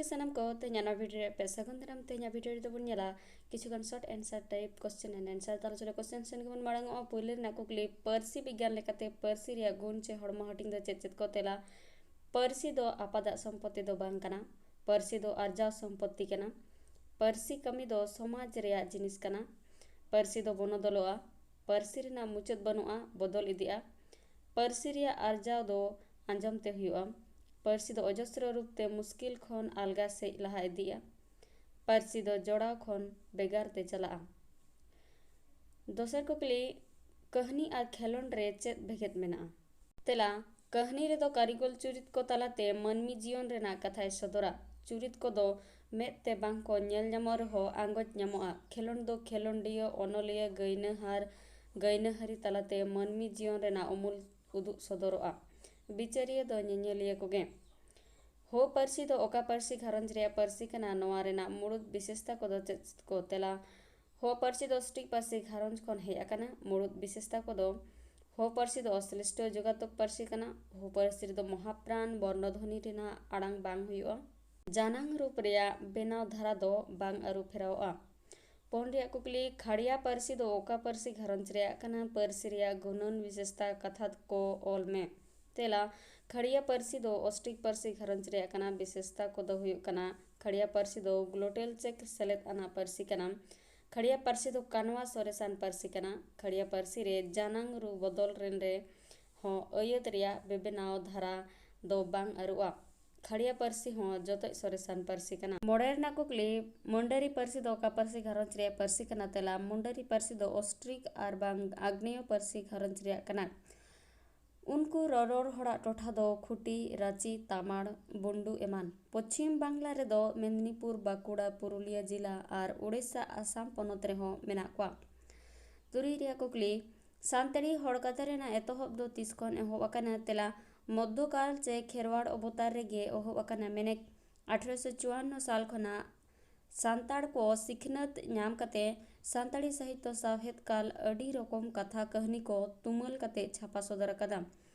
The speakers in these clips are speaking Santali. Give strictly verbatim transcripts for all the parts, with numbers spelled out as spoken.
ᱥᱟᱱᱟᱢ ᱠᱚ, ᱛᱮᱦᱮᱧᱟᱜ ᱱᱚᱣᱟ video ᱨᱮ ᱟᱯᱮ ᱥᱟᱹᱜᱩᱱ ᱫᱟᱨᱟᱢ᱾ ᱛᱮᱦᱮᱧᱟᱜ video ᱨᱮᱫᱚ ᱵᱚᱱ ᱧᱮᱞᱟ ᱠᱤᱪᱷᱩᱜᱟᱱ short answer type question and answer᱾ ᱛᱟᱦᱞᱮ ᱪᱚᱞᱚ question ᱥᱮᱱ ᱜᱮᱵᱚᱱ ᱢᱟᱲᱟᱝᱚᱜᱼᱟ᱾ ᱯᱳᱭᱞᱳ ᱨᱮᱱᱟᱜ ᱠᱩᱠᱞᱤ, ᱯᱟᱹᱨᱥᱤ ᱵᱤᱜᱽᱜᱟᱱ ᱞᱮᱠᱟᱛᱮ ᱯᱟᱹᱨᱥᱤ ᱨᱮᱭᱟᱜ ᱜᱩᱱ ᱪᱮ ᱦᱚᱲᱢᱚ ᱦᱟᱹᱴᱤᱧ ᱫᱚ ᱪᱮᱫ ᱪᱮᱫ ᱠᱚ? ᱛᱮᱞᱟ, ᱯᱟᱹᱨᱥᱤ ᱫᱚ ᱟᱯᱟᱫᱟᱜ ᱥᱚᱢᱯᱚᱛᱤ ᱫᱚ ᱵᱟᱝ ᱠᱟᱱᱟ᱾ ᱯᱟᱹᱨᱥᱤ ᱫᱚ ᱟᱨᱡᱟᱣ ᱥᱚᱢᱯᱚᱛᱤ ᱠᱟᱱᱟ᱾ ᱯᱟᱹᱨᱥᱤ ᱠᱟᱹᱢᱤ ᱫᱚ ᱥᱚᱢᱟᱡᱽ ᱨᱮᱭᱟᱜ ᱡᱤᱱᱤᱥ ᱠᱟᱱᱟ᱾ ᱯᱟᱹᱨᱥᱤ ᱫᱚ ᱵᱚᱱᱚᱫᱚᱞᱚᱜᱼᱟ᱾ ᱯᱟᱹᱨᱥᱤ ᱨᱮᱱᱟᱜ ᱢᱩᱪᱟᱹᱫ ᱵᱟᱹᱱᱩᱜᱼᱟ, ᱵᱚᱫᱚᱞ ᱤᱫᱤᱜᱼᱟ᱾ ᱯᱟᱹᱨᱥᱤ ᱨᱮᱭᱟᱜ ᱟᱨᱡᱟᱣ ᱫᱚ ᱟᱸᱡᱚᱢ ᱛᱮ ᱦᱩᱭᱩᱜᱼᱟ᱾ ᱯᱟᱹᱨᱥᱤ ᱫᱚ ᱚᱡᱚᱥᱨᱚ ᱨᱩᱯ ᱛᱮ ᱢᱩᱥᱠᱤᱞ ᱠᱷᱚᱱ ᱟᱞᱜᱟ ᱥᱮᱡ ᱞᱟᱦᱟ ᱤᱫᱤᱜᱼᱟ᱾ ᱯᱟᱹᱨᱥᱤ ᱫᱚ ᱡᱚᱲᱟᱣ ᱠᱷᱚᱱ ᱵᱷᱮᱜᱟᱨ ᱛᱮ ᱪᱟᱞᱟᱜᱼᱟ᱾ ᱫᱚᱥᱟᱨ ᱠᱩᱠᱞᱤ, ᱠᱟᱹᱦᱱᱤ ᱟᱨ ᱠᱷᱮᱞᱳᱸᱰ ᱨᱮ ᱪᱮᱫ ᱵᱷᱮᱜᱮᱫ ᱢᱮᱱᱟᱜᱼᱟ? ᱛᱮᱞᱟ, ᱠᱟᱹᱦᱱᱤ ᱨᱮᱫᱚ ᱠᱟᱹᱨᱤᱜᱚᱞ ᱪᱩᱨᱤᱛ ᱠᱚ ᱛᱟᱞᱟᱛᱮ ᱢᱟᱹᱱᱢᱤ ᱡᱤᱭᱚᱱ ᱨᱮᱱᱟᱜ ᱠᱟᱛᱷᱟᱭ ᱥᱚᱫᱚᱨᱟ᱾ ᱪᱩᱨᱤᱛ ᱠᱚᱫᱚ ᱢᱮᱫ ᱛᱮ ᱵᱟᱝ ᱠᱚ ᱧᱮᱞ ᱧᱟᱢᱚᱜ ᱨᱮᱦᱚᱸ ᱟᱸᱜᱚᱪ ᱧᱟᱢᱚᱜᱼᱟ᱾ ᱠᱷᱮᱞᱳᱸᱰ ᱫᱚ ᱠᱷᱮᱞᱳᱸᱰᱤᱭᱟᱹ, ᱚᱱᱚᱞᱤᱭᱟᱹ, ᱜᱟᱹᱭᱱᱟᱹᱦᱟᱨ, ᱜᱟᱹᱭᱱᱟᱹᱦᱟᱹᱨᱤ ᱛᱟᱞᱟᱛᱮ ᱢᱟᱹᱱᱢᱤ ᱡᱤᱭᱚᱱ ᱨᱮᱱᱟᱜ ᱩᱢᱩᱞ ᱩᱫᱩᱜ ᱥᱚᱫᱚᱨᱚᱜᱼᱟ᱾ ᱵᱤᱪᱟᱹᱨᱤᱭᱟᱹ ᱫᱚ ᱧᱮᱧᱮᱞᱤᱭᱟᱹ ᱠᱚᱜᱮ᱾ ᱦᱳ ᱯᱟᱹᱨᱥᱤ ᱫᱚ ᱚᱠᱟ ᱯᱟᱹᱨᱥᱤ ᱜᱷᱟᱨᱚᱸᱡᱽ ᱨᱮᱭᱟᱜ ᱯᱟᱹᱨᱥᱤ ᱠᱟᱱᱟ? ᱱᱚᱣᱟ ᱨᱮᱱᱟᱜ ᱢᱩᱲᱩᱫ ᱵᱤᱥᱮᱥᱛᱟ ᱠᱚᱫᱚ ᱪᱮᱫ ᱠᱚ? ᱛᱮᱞᱟ, ᱦᱳ ᱯᱟᱹᱨᱥᱤ ᱫᱚ ᱚᱥᱴᱨᱤᱠ ᱯᱟᱹᱨᱥᱤ ᱜᱷᱟᱨᱚᱸᱡᱽ ᱠᱷᱚᱱ ᱦᱮᱡ ᱟᱠᱟᱱᱟ᱾ ᱢᱩᱲᱩᱫ ᱵᱤᱥᱮᱥᱛᱟ ᱠᱚᱫᱚ, ᱦᱳ ᱯᱟᱹᱨᱥᱤ ᱫᱚ ᱚᱥᱞᱤᱥᱴᱚ ᱡᱳᱜᱟᱛᱳᱜ ᱯᱟᱹᱨᱥᱤ ᱠᱟᱱᱟ᱾ ᱦᱳ ᱯᱟᱹᱨᱥᱤ ᱨᱮᱫᱚ ᱢᱚᱦᱟᱯᱨᱟᱱ ᱵᱚᱨᱱᱚ ᱫᱷᱚᱱᱤ ᱨᱮᱱᱟᱜ ᱟᱲᱟᱝ ᱵᱟᱝ ᱦᱩᱭᱩᱜᱼᱟ᱾ ᱡᱟᱱᱟᱝ ᱨᱩᱯ ᱨᱮᱭᱟᱜ ᱵᱮᱱᱟᱣ ᱫᱷᱟᱨᱟ ᱫᱚ ᱵᱟᱝ ᱟᱹᱨᱩ ᱯᱷᱮᱨᱟᱣᱚᱜᱼᱟ᱾ ᱯᱩᱱ ᱨᱮᱭᱟᱜ ᱠᱩᱠᱞᱤ, ᱠᱷᱟᱲᱭᱟ ᱯᱟᱹᱨᱥᱤ ᱫᱚ ᱚᱠᱟ ᱯᱟᱹᱨᱥᱤ ᱜᱷᱟᱨᱚᱸᱡᱽ ᱨᱮᱭᱟᱜ ᱠᱟᱱᱟ? ᱯᱟᱹᱨᱥᱤ ᱨᱮᱭᱟᱜ ᱜᱩᱱᱟᱹᱱ ᱵᱤᱥᱮᱥᱛᱟ ᱠᱟᱛᱷᱟ ᱠᱚ ᱚᱞ ᱢᱮ᱾ ᱛᱮᱞᱟ, ᱠᱷᱟᱲᱭᱟ ᱯᱟᱹᱨᱥᱤ ᱫᱚ ᱚᱥᱴᱨᱤᱠ ᱯᱟᱹᱨᱥᱤ ᱜᱷᱟᱨᱚᱸᱡᱽ ᱨᱮᱭᱟᱜ ᱠᱟᱱᱟ᱾ ᱵᱤᱥᱮᱥᱛᱟ ᱠᱚᱫᱚ ᱦᱩᱭᱩᱜ ᱠᱟᱱᱟ, ᱠᱷᱟᱲᱭᱟ ᱯᱟᱹᱨᱥᱤ ᱫᱚ ᱜᱞᱳᱴᱟᱞ ᱪᱮᱠ ᱥᱮᱞᱮᱫ ᱟᱱᱟᱜ ᱯᱟᱹᱨᱥᱤ ᱠᱟᱱᱟ᱾ ᱠᱷᱟᱲᱭᱟ ᱯᱟᱹᱨᱥᱤ ᱫᱚ ᱠᱟᱱᱣᱟ ᱥᱚᱨᱮᱥᱟᱱ ᱯᱟᱹᱨᱥᱤ ᱠᱟᱱᱟ᱾ ᱠᱷᱟᱲᱭᱟ ᱯᱟᱹᱨᱥᱤ ᱨᱮ ᱡᱟᱱᱟᱝ ᱨᱩ ᱵᱚᱫᱚᱞ ᱨᱮᱱ ᱨᱮ ᱦᱚᱸ ᱟᱹᱭᱟᱹᱛ ᱨᱮᱭᱟᱜ ᱵᱮᱵᱮᱱᱟᱣ ᱫᱷᱟᱨᱟ ᱫᱚ ᱵᱟᱝ ᱟᱹᱨᱩᱜᱼᱟ᱾ ᱠᱷᱟᱲᱭᱟ ᱯᱟᱹᱨᱥᱤ ᱦᱚᱸ ᱡᱚᱛᱚᱡ ᱥᱚᱨᱮᱥᱟᱱ ᱯᱟᱹᱨᱥᱤ ᱠᱟᱱᱟ᱾ ᱢᱚᱬᱮ ᱨᱮᱱᱟᱜ ᱠᱩᱠᱞᱤ, ᱢᱩᱱᱰᱟᱹᱨᱤ ᱯᱟᱹᱨᱥᱤ ᱫᱚ ᱚᱠᱟ ᱯᱟᱹᱨᱥᱤ ᱜᱷᱟᱨᱚᱸᱡᱽ ᱨᱮᱭᱟᱜ ᱯᱟᱹᱨᱥᱤ ᱠᱟᱱᱟ? ᱛᱮᱞᱟ, ᱢᱩᱱᱰᱟᱹᱨᱤ ᱯᱟᱹᱨᱥᱤ ᱫᱚ ᱚᱥᱴᱨᱤᱠ ᱟᱨ ᱵᱟᱝ ᱟᱜᱽᱱᱮᱭᱚ ᱯᱟᱹᱨᱥᱤ ᱜᱷᱟᱨᱚᱸᱡᱽ ᱨᱮᱭᱟᱜ ᱠᱟᱱᱟ᱾ ᱩᱱᱠᱩ ᱨᱚᱨᱚᱲ ᱦᱚᱲᱟᱜ ᱴᱚᱴᱷᱟ ᱫᱚ ᱠᱷᱩᱴᱤ, ᱨᱟᱸᱪᱤ, ᱛᱟᱢᱟᱲ, ᱵᱩᱱᱰᱩ ᱮᱢᱟᱱ᱾ ᱯᱚᱪᱷᱤᱢ ᱵᱟᱝᱞᱟ ᱨᱮᱫᱚ ᱢᱮᱫᱽᱱᱤᱯᱩᱨ, ᱵᱟᱸᱠᱩᱲᱟ, ᱯᱩᱨᱩᱞᱤᱭᱟᱹ ᱡᱤᱞᱟ ᱟᱨ ᱳᱰᱤᱥᱟ, ᱟᱥᱟᱢ ᱯᱚᱱᱚᱛ ᱨᱮᱦᱚᱸ ᱢᱮᱱᱟᱜ ᱠᱚᱣᱟ᱾ ᱛᱩᱨᱩᱭ ᱨᱮᱭᱟᱜ ᱠᱩᱠᱞᱤ, ᱥᱟᱱᱛᱟᱲᱤ ᱦᱚᱲ ᱠᱟᱛᱷᱟ ᱨᱮᱱᱟᱜ ᱮᱛᱚᱦᱚᱵ ᱫᱚ ᱛᱤᱥ ᱠᱷᱚᱱ ᱮᱦᱚᱵ ᱟᱠᱟᱱᱟ? ᱛᱮᱞᱟ, ᱢᱚᱫᱽᱫᱷᱚᱠᱟᱞ ᱪᱮ ᱠᱷᱮᱨᱣᱟᱲ ᱚᱵᱚᱛᱟᱨ ᱨᱮᱜᱮ ᱮᱦᱚᱵ ᱟᱠᱟᱱᱟ᱾ ᱢᱮᱱᱮᱠ, ᱟᱴᱷᱨᱚᱥᱚ ᱪᱩᱣᱟᱱᱱᱚ ᱥᱟᱞ ᱠᱷᱚᱱᱟᱜ ᱥᱟᱱᱛᱟᱲ ᱠᱚ ᱥᱤᱠᱷᱱᱟᱹᱛ ᱧᱟᱢ ᱠᱟᱛᱮ ᱥᱟᱱᱛᱟᱲᱤ ᱥᱟᱦᱤᱛᱭᱚ ᱥᱟᱶᱦᱮᱫ ᱠᱟᱞ ᱟᱹᱰᱤ ᱨᱚᱠᱚᱢ ᱠᱟᱛᱷᱟ ᱠᱟᱹᱦᱱᱤ ᱠᱚ ᱛᱩᱢᱟᱹᱞ ᱠᱟᱛᱮ ᱪᱷᱟᱯᱟ ᱥᱚᱫᱚᱨ ᱟᱠᱟᱫᱟ᱾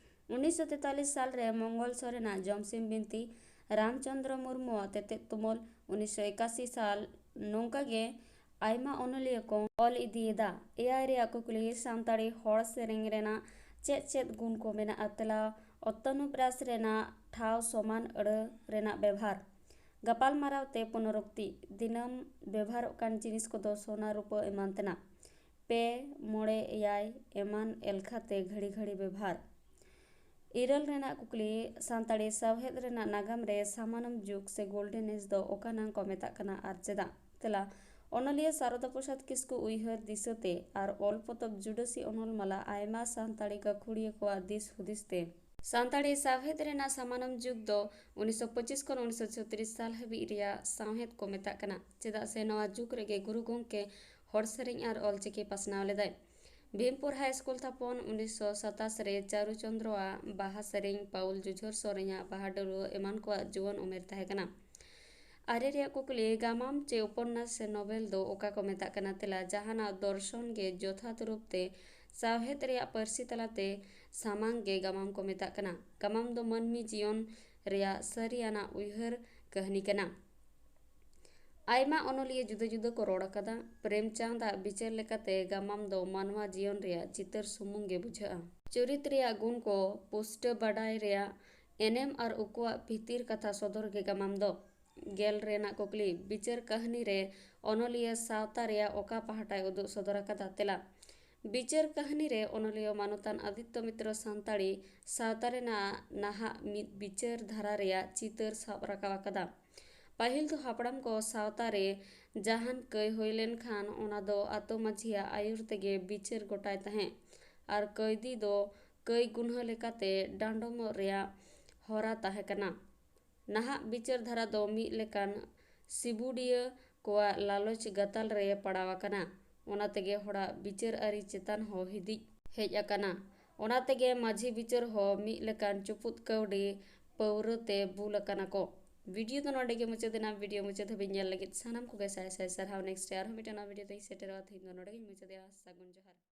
ᱩᱱᱤᱥᱥᱚ ᱛᱮᱛᱟᱞᱤᱥ ᱥᱟᱞ ᱨᱮ ᱢᱚᱝᱜᱚᱞ ᱥᱚᱨᱮᱱᱟᱜ ᱡᱚᱢᱥᱤᱢ ᱵᱤᱱᱛᱤ ᱨᱟᱢᱪᱚᱸᱫᱽᱨᱚ ᱢᱩᱨᱢᱩᱣᱟᱜ ᱛᱮᱛᱮᱫ ᱛᱩᱢᱟᱹᱞ ᱩᱱᱤᱥᱥᱚ ᱮᱠᱟᱥᱤ ᱥᱟᱞ ᱱᱚᱝᱠᱟ ᱜᱮ ᱟᱭᱢᱟ ᱚᱱᱚᱞᱤᱭᱟᱹ ᱠᱚ ᱚᱞ ᱤᱫᱤᱭᱮᱫᱟ᱾ ᱮᱭᱟᱭ ᱨᱮᱭᱟᱜ ᱠᱩᱠᱞᱤ, ᱥᱟᱱᱛᱟᱲᱤ ᱦᱚᱲ ᱥᱮᱨᱮᱧ ᱨᱮᱱᱟᱜ ᱪᱮᱫ ᱪᱮᱫ ᱜᱩᱱ ᱠᱚ ᱢᱮᱱᱟᱜᱼᱟ? ᱛᱮᱞᱟ, ᱚᱛᱛᱚᱱᱩᱯᱨᱟᱥ ᱨᱮᱱᱟᱜ ᱴᱷᱟᱶ ᱥᱚᱢᱟᱱ ᱟᱹᱲᱟᱹ ᱨᱮᱱᱟᱜ ᱵᱮᱵᱷᱟᱨ᱾ ᱜᱟᱯᱟᱞᱢᱟᱨᱟᱣ ᱛᱮ ᱯᱩᱱᱚᱨᱩᱠᱛᱤ, ᱫᱤᱱᱟᱹᱢ ᱵᱮᱵᱷᱟᱨᱚᱜ ᱠᱟᱱ ᱡᱤᱱᱤᱥ ᱠᱚᱫᱚ ᱥᱚᱱᱟ, ᱨᱩᱯᱟᱹ ᱮᱢᱟᱱ ᱛᱮᱱᱟᱜ᱾ ᱯᱮ, ᱢᱚᱬᱮ, ᱮᱭᱟᱭ ᱮᱢᱟᱱ ᱮᱞᱠᱷᱟ ᱛᱮ ᱜᱷᱟᱹᱲᱤ ᱜᱷᱟᱹᱲᱤ ᱵᱮᱵᱷᱟᱨ᱾ ᱤᱨᱟᱹᱞ ᱨᱮᱱᱟᱜ ᱠᱩᱠᱞᱤ, ᱥᱟᱱᱛᱟᱲᱤ ᱥᱟᱶᱦᱮᱫ ᱨᱮᱱᱟᱜ ᱱᱟᱜᱟᱢ ᱨᱮ ᱥᱟᱢᱟᱱᱚᱢ ᱡᱩᱜᱽ ᱥᱮ Golden Age ᱫᱚ ᱚᱠᱟ ᱱᱟᱝ ᱠᱚ ᱢᱮᱛᱟᱜ ᱠᱟᱱᱟ ᱟᱨ ᱪᱮᱫᱟᱜ? ᱛᱮᱞᱟ, ᱚᱱᱚᱞᱤᱭᱟᱹ ᱥᱟᱨᱚᱫᱟ ᱯᱨᱚᱥᱟᱫᱽ ᱠᱤᱥᱠᱩ ᱩᱭᱦᱟᱹᱨ ᱫᱤᱥᱟᱹᱛᱮ ᱟᱨ ᱚᱞ ᱯᱚᱛᱚᱵ ᱡᱩᱰᱟᱹᱥᱤ ᱚᱱᱚᱞ ᱢᱟᱞᱟ ᱟᱭᱢᱟ ᱥᱟᱱᱛᱟᱲᱤ ᱜᱟᱹᱠᱷᱩᱲᱤᱭᱟᱹ ᱠᱚᱣᱟᱜ ᱫᱤᱥ ᱦᱩᱫᱤᱥ ᱛᱮ᱾ ᱥᱟᱱᱛᱟᱲᱤ ᱥᱟᱶᱦᱮᱫ ᱨᱮᱱᱟᱜ ᱥᱟᱢᱟᱱᱚᱢ ᱡᱩᱜᱽ ᱫᱚ ᱩᱱᱤᱥᱥᱚ ᱯᱚᱸᱪᱤᱥ ᱠᱷᱚᱱ ᱩᱱᱤᱥᱥᱚ ᱪᱷᱚᱛᱨᱤᱥ ᱥᱟᱞ ᱦᱟᱹᱵᱤᱡ ᱨᱮᱭᱟᱜ ᱥᱟᱶᱦᱮᱫ ᱠᱚ ᱢᱮᱛᱟᱜ ᱠᱟᱱᱟ, ᱪᱮᱫᱟᱜ ᱥᱮ ᱱᱚᱣᱟ ᱡᱩᱜᱽ ᱨᱮᱜᱮ ᱜᱩᱨᱩ ᱜᱚᱢᱠᱮ ᱦᱚᱲ ᱥᱮᱨᱮᱧ ᱟᱨ ᱚᱞᱪᱤᱠᱤ ᱯᱟᱥᱱᱟᱣ ᱞᱮᱫᱟᱭ᱾ ᱵᱷᱤᱢᱯᱩᱨ ᱦᱟᱭ ᱥᱠᱩᱞ ᱛᱷᱟᱯᱚᱱ ᱩᱱᱤᱥᱥᱚ ᱥᱟᱛᱟᱥ ᱨᱮ ᱪᱟᱨᱩ ᱪᱚᱸᱫᱽᱨᱚᱣᱟᱜ ᱵᱟᱦᱟ ᱥᱮᱨᱮᱧ, ᱯᱟᱣᱩᱞ ᱡᱩᱡᱷᱚᱨ ᱥᱚᱨᱮᱧᱟᱜ ᱵᱟᱦᱟ ᱰᱟᱹᱲᱩᱣᱟᱹ ᱮᱢᱟᱱ ᱠᱚᱣᱟᱜ ᱡᱩᱣᱟᱹᱱ ᱩᱢᱮᱨ ᱛᱟᱦᱮᱸ ᱠᱟᱱᱟ᱾ ᱟᱨᱮ ᱨᱮᱭᱟᱜ ᱠᱩᱠᱞᱤ, ᱜᱟᱢᱟᱢ ᱪᱮ ᱩᱯᱚᱱᱱᱟᱥ ᱥᱮ ᱱᱚᱵᱮᱞ ᱫᱚ ᱚᱠᱟ ᱠᱚ ᱢᱮᱛᱟᱜ ᱠᱟᱱᱟ? ᱛᱮᱞᱟ, ᱡᱟᱦᱟᱱᱟᱜ ᱫᱚᱨᱥᱚᱱ ᱜᱮ ᱡᱚᱛᱷᱟᱛ ᱨᱩᱯ ᱛᱮ ᱥᱟᱶᱦᱮᱫ ᱨᱮᱭᱟᱜ ᱯᱟᱹᱨᱥᱤ ᱛᱟᱞᱟᱛᱮ ᱥᱟᱢᱟᱝ ᱜᱮ ᱜᱟᱢᱟᱢ ᱠᱚ ᱢᱮᱛᱟᱜ ᱠᱟᱱᱟ᱾ ᱜᱟᱢᱟᱢ ᱫᱚ ᱢᱟᱹᱱᱢᱤ ᱡᱤᱭᱚᱱ ᱨᱮᱭᱟᱜ ᱥᱟᱹᱨᱤᱭᱟᱱᱟᱜ ᱩᱭᱦᱟᱹᱨ ᱠᱟᱹᱦᱱᱤ ᱠᱟᱱᱟ᱾ ᱟᱭᱢᱟ ᱚᱱᱚᱞᱤᱭᱟᱹ ᱡᱩᱫᱟᱹ ᱡᱩᱫᱟᱹ ᱠᱚ ᱨᱚᱲ ᱟᱠᱟᱫᱟ᱾ ᱯᱨᱮᱢᱪᱟᱸᱫᱽ ᱟᱜ ᱵᱤᱪᱟᱹᱨ ᱞᱮᱠᱟᱛᱮ ᱜᱟᱢᱟᱢ ᱫᱚ ᱢᱟᱱᱣᱟ ᱡᱤᱭᱚᱱ ᱨᱮᱭᱟᱜ ᱪᱤᱛᱟᱹᱨ ᱥᱩᱢᱩᱝ ᱜᱮ ᱵᱩᱡᱷᱟᱹᱜᱼᱟ᱾ ᱪᱚᱨᱤᱛ ᱨᱮᱭᱟᱜ ᱜᱩᱱ ᱠᱚ ᱯᱩᱥᱴᱟᱹ ᱵᱟᱰᱟᱭ ᱨᱮᱭᱟᱜ ᱮᱱᱮᱢ ᱟᱨ ᱩᱱᱠᱩᱣᱟᱜ ᱵᱷᱤᱛᱤᱨ ᱠᱟᱛᱷᱟ ᱥᱚᱫᱚᱨ ᱜᱮ ᱜᱟᱢᱟᱢ ᱫᱚ᱾ ᱜᱮᱞ ᱨᱮᱱᱟᱜ ᱠᱩᱠᱞᱤ, ᱵᱤᱪᱟᱹᱨ ᱠᱟᱹᱦᱱᱤ ᱨᱮ ᱚᱱᱚᱞᱤᱭᱟᱹ ᱥᱟᱶᱛᱟ ᱨᱮᱭᱟᱜ ᱚᱠᱟ ᱯᱟᱦᱴᱟᱭ ᱩᱫᱩᱜ ᱥᱚᱫᱚᱨ ᱟᱠᱟᱫᱟ? ᱛᱮᱞᱟ, ᱵᱤᱪᱟᱹᱨ ᱠᱟᱹᱦᱱᱤ ᱨᱮ ᱚᱱᱚᱞᱤᱭᱟᱹ ᱢᱟᱱᱚᱛᱟᱱ ᱟᱫᱤᱛᱛᱚ ᱢᱤᱛᱨᱚ ᱥᱟᱱᱛᱟᱲᱤ ᱥᱟᱶᱛᱟ ᱨᱮᱱᱟᱜ ᱱᱟᱦᱟᱜ ᱢᱤᱫ ᱵᱤᱪᱟᱹᱨ ᱫᱷᱟᱨᱟ ᱨᱮᱭᱟᱜ ᱪᱤᱛᱟᱹᱨ ᱥᱟᱵ ᱨᱟᱠᱟᱵ ᱟᱠᱟᱫᱟ᱾ ᱯᱟᱹᱦᱤᱞ ᱫᱚ ᱦᱟᱯᱲᱟᱢ ᱠᱚ ᱥᱟᱶᱛᱟ ᱨᱮ ᱡᱟᱦᱟᱱ ᱠᱟᱹᱭ ᱦᱩᱭ ᱞᱮᱱᱠᱷᱟᱱ ᱚᱱᱟ ᱫᱚ ᱟᱛᱳ ᱢᱟᱹᱡᱷᱤᱭᱟᱜ ᱟᱹᱭᱩᱨ ᱛᱮᱜᱮ ᱵᱤᱪᱟᱹᱨ ᱜᱚᱴᱟᱭ ᱛᱟᱦᱮᱸᱫ ᱟᱨ ᱠᱟᱹᱭᱫᱤ ᱫᱚ ᱠᱟᱹᱭ ᱜᱩᱱᱦᱟᱹ ᱞᱮᱠᱟᱛᱮ ᱰᱟᱸᱰᱚᱢᱚᱜ ᱨᱮᱭᱟᱜ ᱦᱚᱨᱟ ᱛᱟᱦᱮᱸ ᱠᱟᱱᱟ᱾ ᱱᱟᱦᱟᱜ ᱵᱤᱪᱟᱹᱨ ᱫᱷᱟᱨᱟ ᱫᱚ ᱢᱤᱫ ᱞᱮᱠᱟᱱ ᱥᱤᱵᱩᱰᱤᱭᱟᱹ ᱠᱚᱣᱟᱜ ᱞᱟᱞᱚᱪ ᱜᱟᱛᱟᱞ ᱨᱮ ᱯᱟᱲᱟᱣ ᱟᱠᱟᱱᱟ, ᱚᱱᱟ ᱛᱮᱜᱮ ᱦᱚᱲᱟᱜ ᱵᱤᱪᱟᱹᱨ ᱟᱹᱨᱤ ᱪᱮᱛᱟᱱ ᱦᱚᱸ ᱦᱤᱫᱤᱡ ᱦᱮᱡ ᱟᱠᱟᱱᱟ᱾ ᱚᱱᱟ ᱛᱮᱜᱮ ᱢᱟᱹᱡᱷᱤ ᱵᱤᱪᱟᱹᱨ ᱦᱚᱸ ᱢᱤᱫ ᱞᱮᱠᱟᱱ ᱪᱩᱯᱩᱫ ᱠᱟᱹᱣᱰᱤ ᱯᱟᱹᱣᱨᱟᱹ ᱛᱮ ᱵᱩᱞ ᱟᱠᱟᱱᱟ ᱠᱚ᱾ ᱵᱷᱤᱰᱤᱭᱳ ᱫᱚ ᱱᱚᱰᱮ ᱜᱮ ᱢᱩᱪᱟᱹᱫ ᱮᱱᱟ᱾ ᱵᱷᱤᱰᱤᱭᱳ ᱢᱩᱪᱟᱹᱫ ᱦᱟᱹᱵᱤᱡ ᱧᱮᱞ ᱞᱟᱹᱜᱤᱫ ᱥᱟᱱᱟᱢ ᱠᱚᱜᱮ ᱥᱟᱭ ᱥᱟᱭ ᱥᱟᱨᱦᱟᱣ᱾ ᱱᱮᱠᱥᱴ ᱨᱮ ᱟᱨᱦᱚᱸ ᱢᱤᱫᱴᱮᱱ ᱱᱟᱣᱟ ᱵᱷᱤᱰᱤᱭᱳ ᱛᱮᱧ ᱥᱮᱴᱮᱨᱚᱜᱼᱟ᱾ ᱛᱮᱦᱮᱧ ᱫᱚ ᱱᱚᱰᱮ ᱜᱮᱧ ᱢᱩᱪᱟᱹᱫᱮᱜᱼᱟ᱾ ᱥᱟᱹᱜᱩᱱ ᱡᱚᱦᱟᱨ᱾